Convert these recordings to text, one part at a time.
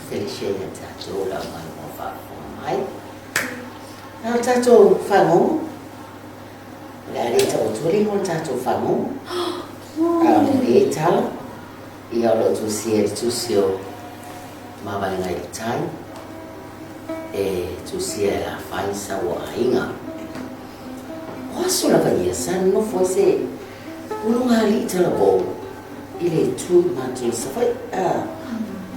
Felicia ia tatou le aumai ua faafofoga mai. A o le tatou fagogo, o le a le tau atua le igoa o le tatou fagogo. A o lenei tala, ia o lo o tusia i le tusi o Mavaega i le Tai, e tusia e Lafai Sauoaiga. O aso lava ia sa nonofo ai se ulugalii talavou i le itu i matou i Savaii. A,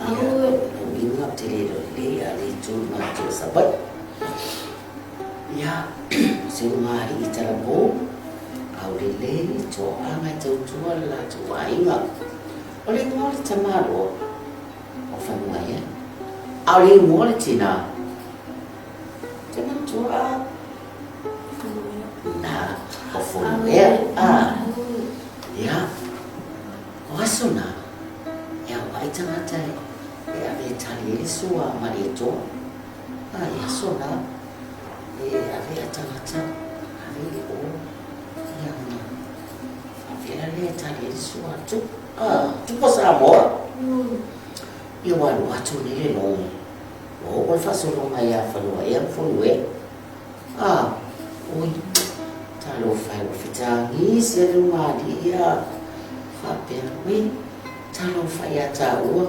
ia, o lona uiga ou te le iloa lelei a o le itu i matou i Savaii. Ia, o se ulugalii talavou, aulelei, toaga e tautua le latou aiga. O le igoa o le tamaloa, o Fanuaea. A o le igoa o le tinā, Te manatua a. Na, o Fonuea. A. Ia. O aso na, e auai tagata e, e ave e tali ai le sua a Malietoa. A, i aso na, e ave a tagata, ave i o, ia ona faapea lea e tali ai le sua a Tupu. A, Tupu o Samoa. Ia ua alu atu nei le logo. Ua oo le faasologa ia Fanuaea ma Fonuea. A, oi, talofa e, ua fetagisi a le ulugalii ia faapea, oi, talofa ia taua,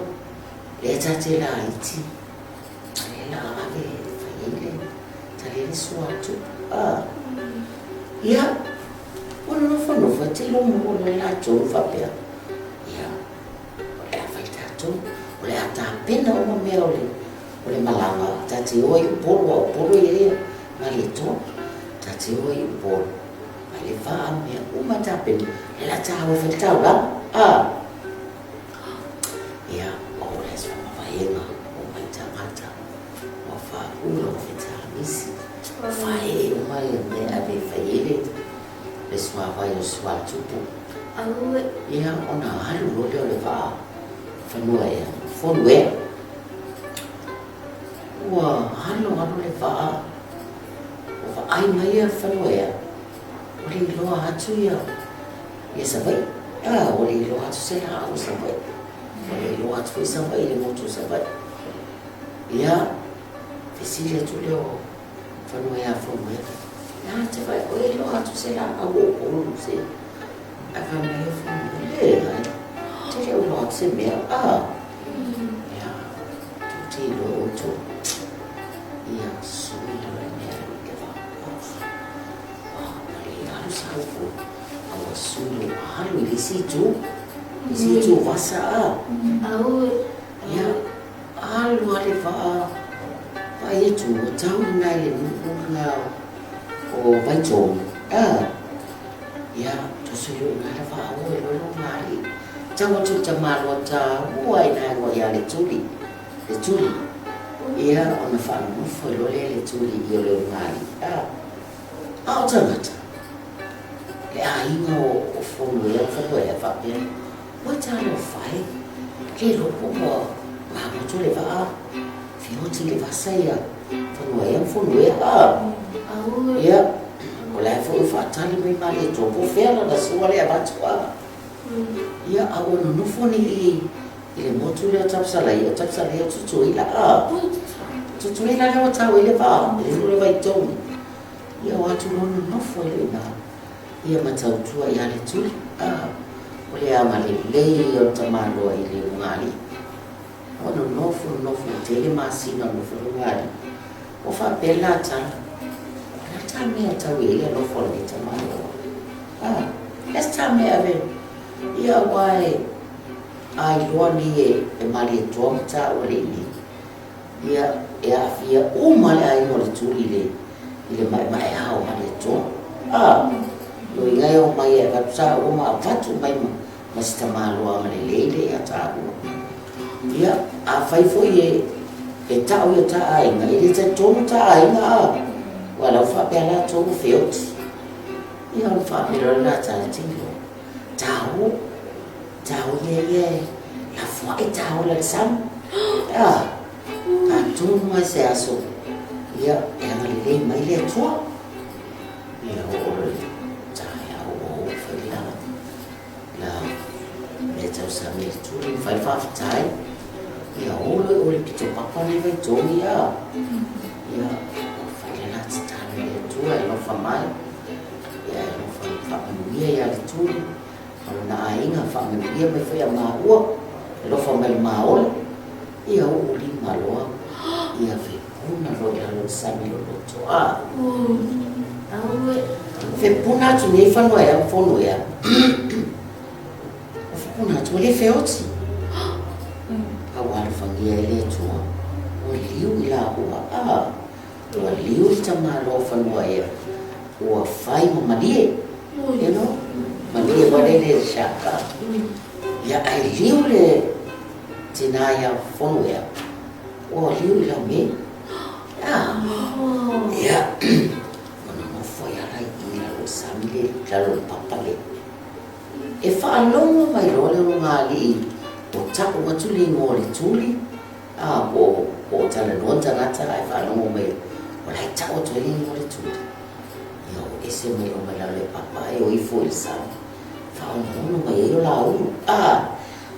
lea ta te laiti, a lea la a ave e fai ai le, tali ai le sua a Tupu. A, ia, ua nofonofo e te logo le latou faapea, ia, O le a fai tatou, o le a tapena uma mea o le, o le malaga, ta te o ai i Upolu, a o Upolu e i ai a Malietoa, ta te o ai i Upolu, mai le vaa ma mea uma e tapena, lea o le a ta o e fai le taulaga, a. Ia, o le aso faamavaega, omai tagata, ua faaula, ua fetagisi, faaee uma mea e ave e fai ai le, le suavai o le suatupu. Ia, ona alu loa lea o le vaa fanua ea, fonu ea. Ua alu alu le vaa, ua vaai mai ia fanua ea, ua le iloa atu ia, ia Savaii. A, ua le iloa atu se laau o Savaii. Ua le iloa atu foi Savaii i le motu o Savaii. Ia, fesili atu lea o Fanua ia Fanua ea te whai oe iloa atu se laau o Upolu se ae fai mai e Fanua leai te le o iloa atu se mea a ia tou te iloa outou ia sui loa le mea e va a le alu sa Upolu a ua sui loa ua alu i le isi itu le isi itu vasa a ia Alu a le vaa, vaai atu ua tau i ina i le nuu lena o Vaitogi, a, ia, toso i ina le vaa o e loa ulugalii. Tau atu i le tamaloa taua i ina e agai ia Letuli, Letuli, ia, ona faalogofo ai loa lea e Letuli i o le ulugalii, a, a o tagata, le aiga o Fonuea ma Fanuaea faapea, Ua talofa e, le iloa po ua magoto le vaa feoti i le vasa ia Fanuaea ma Fonuea a. Ia, o la e foi ua faatali mai Malietoa po o fea lana sua lea e avatu a. Ia, a ua nonofo nei i i le motu lea o Tapusalaia, o Tapusalaia o Tutuila a. Tutuila lea ua tau ai le vaa, le nuu lea o Vaitogi. Ia, o atu loa nonofo ai loa i ina. Ia ma tautua ia Letuli, a, o le agalelei ia o le tamaloa i le ulugalii. Ua nonofo nonofo ua tele masina o nofo le ulugalii. Ua faapea le la tala, o le a ta mea e tau i ai le alofa o lenei tamaloa? A, le a se ta mea e ave ia aua e a iloa nei e Malietoa ma taua le i nei. Ia, e aafia uma le aiga o Letuli i le, i le maemaea o Malietoa. A, loiga e omai e avatu taua ma avatu mai ma, ma si tamaloa agalelei lea ia taua. Ia, afai foi e, e tau ia ta aiga, e le talitonu ta aiga, a, ua la ua faapea latou ua feoti. Ia, ona faapea loa le la tala, tilo, taua. Tau ia ia e lafoai taola i le sami. Ah, atonu lava se aso, ia, e agalelei mai le Atua. Ia, oo loa i le taeao ua oo fai la, la mea tausami a le tuli ma fai le faafetai. Ia o loa i o i le pito papa lea i Vaitogi a. Ia, ua fai le la tatalo i le Atua e alofa mai, ia e alofa faamanuia ia Letuli ma lona aiga, faamanuia mai foi ia maua, alofa mai i le ma ola. Ia uu lima loa, ia fepuna loa i lalo o le sami loloto a. Fepuna atu nei fanua ea ma fonu ea. O fepuna atu ua le feoti. A ua alofagia e le Atua, ua liu i laua a. Ua liu le tamaloa o fanua ea, ua fai ma malie. You know? Malie wale le shaka. Ia ae liu le tina ia fonu ea. Ua liu i lau me. Ah. Ia. Ua nonofo ai ala i i lalo o sami le, lalo o le papa le. E faalogo mai loa le ologalii ua ta'u atu le igoa o Letuli, a, po o talanoa ni tagata ae faalogo mai o la e ta'u atu ai le igoa o Letuli. Ia o ese mai loa mai lalo e papa ae o ifo i le sami, faaonoono mai ai o laulu, a,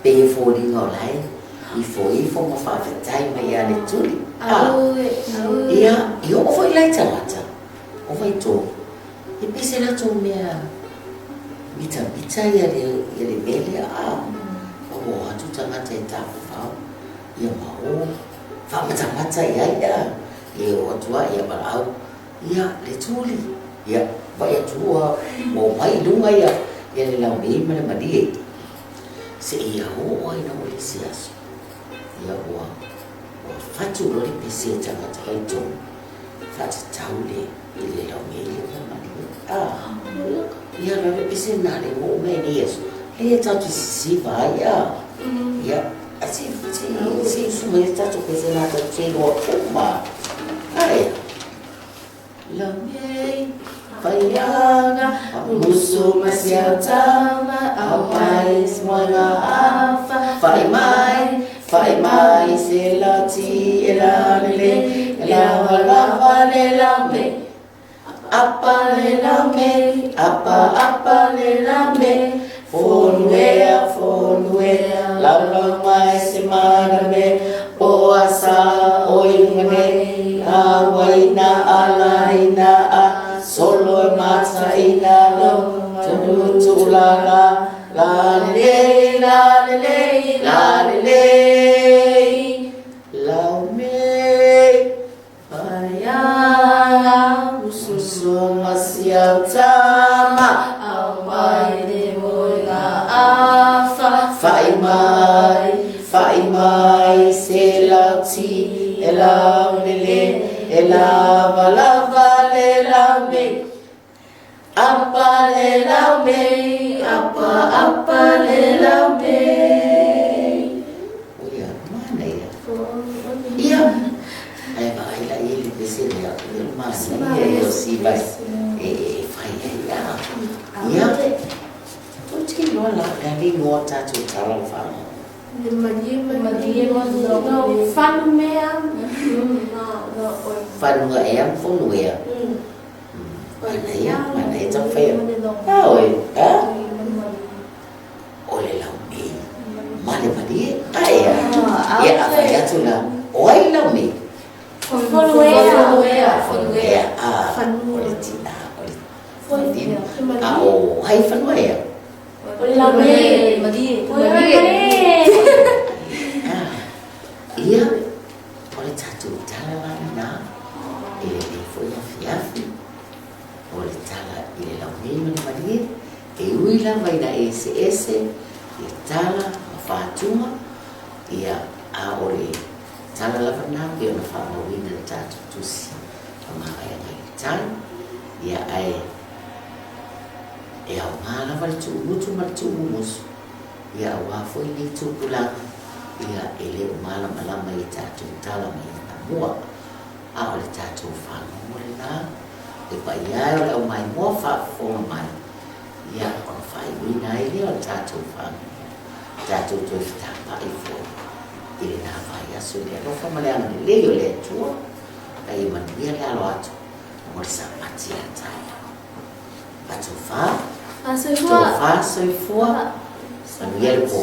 pei e foliga o la e ifoifo ma faafetai mai ia Letuli, a. Ia, i oo foi la i tagata o Vaitogi, E pei se latou mea mitamita ia le mea lea a ua o atu tagata e tafafao ia ma o faamatamata i ai a e o atu a ia valaau ia Letuli ia vaai atu ua omai i luga ia le laumei ma le malie seia oo ai lava i le isi aso ia ua fatu loa le pese a tagata faitonu faatatau le i le laumei lea ma malie. Ah, ia la le pese na le mo mai nei aso. Le tatou sisiva ai a. Ia, a se se se usu mai le tatou pese na tatou se iloa uma. Ai. Laumei, faiaga, musu ma siautama, au mai moenga afa, fai mai, Fai mai se lauti e laulele, e lavalava le laumei. Apa le laumei, apa apa le laumei. Fonuea, fonuea, laulau mai se maname, po asa o i luga nei, lauaina alaina a solo e mataina lo, tulu tuulala. La lelei, la lelei, la lelei, laumei, faiaga, uso ma siautama, aumai le moenga afa, fai mai, fai mai se lauti e laulele, e lavalava le laumei. Apa le laumei, apa apa le laumei. Ia, manaia. Ia, ae vaai la i le pese lea, ia manaia ia o siva e fai ai a. Ia, toetiti loa la, le a le igoa o tatou tala o faalogo. Le malie malie no fanumea ma no oi. Fanuaea ma fonuea. Manaia, manaia taumafai atu. A oe, a? O le laumei ma le malie. Ae a? Ia, a fai atu la, o ai le laumei? Fonuea. Fonuea, a, o le tina, o le malie. A o ai Fanuaea? O le laumei. Malie. Malie. Ia, o le tatou tala la lena, e lelei foi afiafi, o le tala i le laumei ma le malie, e ui lava ina eseese ia tala ma fatuga, ia, a o le tala lava lena pei ona faamauina i le tatou tusi faamavaega i le tala, ia, ae e aoga lava le tuumutu ma le tuumumusu. Ia aua foi nei tupulaga, ia e le o malamalama i tatou tala mai anamua, a o le tatou fagogo lena, le paia e o le aumaimoa faafofoga mai, ia ona faaiuina ai lea o le tatou fagogo, tatou toe fetapa'i foi i lena vaiaso i le alofa ma le agalelei o le Atua, a ia manuia le alo atu mo le Sapati a taeao. Atofa, tofa, soifua, manuia le po.